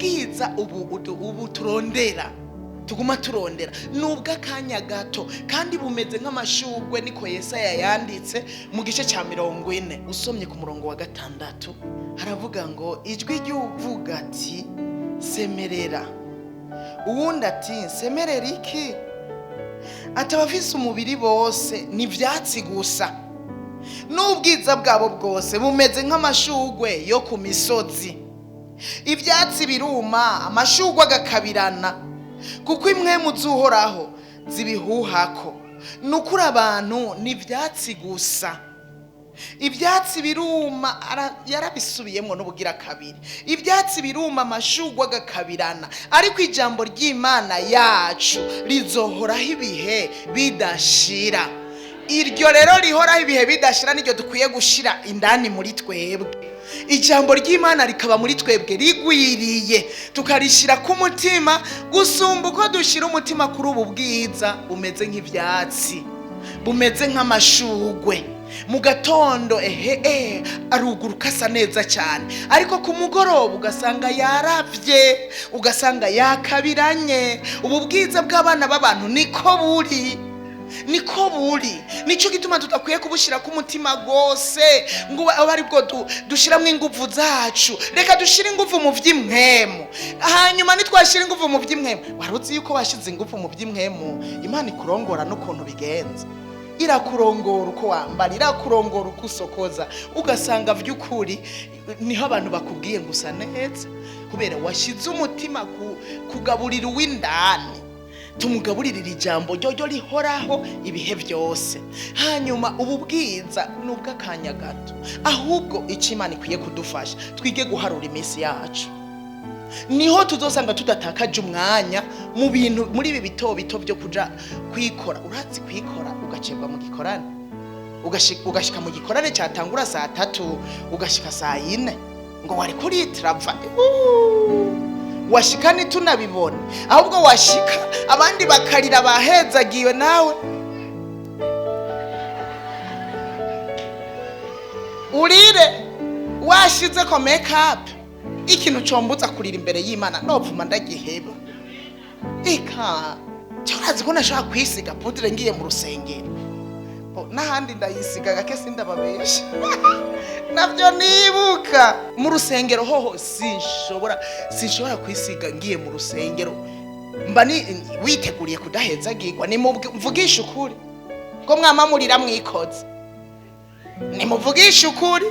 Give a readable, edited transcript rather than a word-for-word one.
Ubwiza ubu turondera, tuguma turondera, ni ubw'akanya gato kandi bumeze nk'amashugwe. Niko Yesaya yanditse mu gice cya 40, usomye ku murongo wa 6, haravuga ngo: ijwi ry'uvuga ati: semerera. Uwundi ati: nsemerera iki? Ati: abafise umubiri bose ni ivyatsi gusa, n'ubwiza bwabo bwose bumeze nk'amashugwe yo ku misozi. Ibyatsi biruma, amashugwe agakabirana, kuko impwemu z'Uhoraho zibihuhako. Ni ukuri, abantu ni ibyatsi gusa. Ibyatsi biruma, yarabisubiyemo n'ubugira kabiri: ibyatsi biruma, amashugwe agakabirana, ariko ijambo ry'Imana yacu rizohoraho ibihe bidashira. Iryo rero rihoraho ibihe bidashira niryo dukwiye gushira indani muri twebwe. Ijambo ry'Imana rikaba muri twebwe rigwiriye, tukarishyira ku mutima gusumba uko dushyira umutima kuri ubu bwiza bumeze nk'ibyatsi, bumeze nk'amashugwe. Mu gatondo ehe aruguruka asa neza cyane, ariko ku mugoroba ugasanga yaravye, ugasanga yakabiranye. Ubu bwiza bw'abana b'abantu niko buri, niko buri. Nicyo gituma tudakwiye kubushyira ku mutima rwose ngo abe aribwo dushyiramo ingufu zacu. Reka dushyire ingufu mu by'impwemu. Hanyuma nitwashyira ingufu mu by'impwemu, wari uzi yuko washyize ingufu mu by'impwemu Imana ikurongora n'ukuntu bigenza? Irakurongora uko wambara, irakurongora uko usokoza, ugasanga by'ukuri niho abantu bakubwiye ngo usa neza, kubera washyize umutima kugaburira uw'indani. Tumugaburirira ijambo ryo rihoraho ibihe byose. Hanyuma ubu bwiza ni ubw'akanya gato. Ahubwo icyo Imana ikwiye kudufasha, twige guharura iminsi yacu, niho tuzosanga tudatakaje umwanya mu bintu, muri ibi bito bito byo kuja kwikora. Urazi kwikora ugacibwa mu gikorane, ugashika mu gikorane cyatangura saa 3, ugashika saa 4 ngo wari kuri trava. Washika ntitunabibona, ahubwo washika abandi bakarira bahezagiwe, nawe urire washize ko make up. Ikintu combuza kurira imbere y'Imana nopfuma ndagiheba. Eka urazi ko nashaka kwisiga poudre ngiye mu rusengero? N'ahandi ndayisiga gake, sindababesha, nabyo nibuka. Mu rusengero hoho sinshobora kwisiga ngiye mu rusengero. Mba ni witeguriye kudahezagirwa. Nimvugisha ukuri ko mwama murira mwikoze, nimuvugisha ukuri.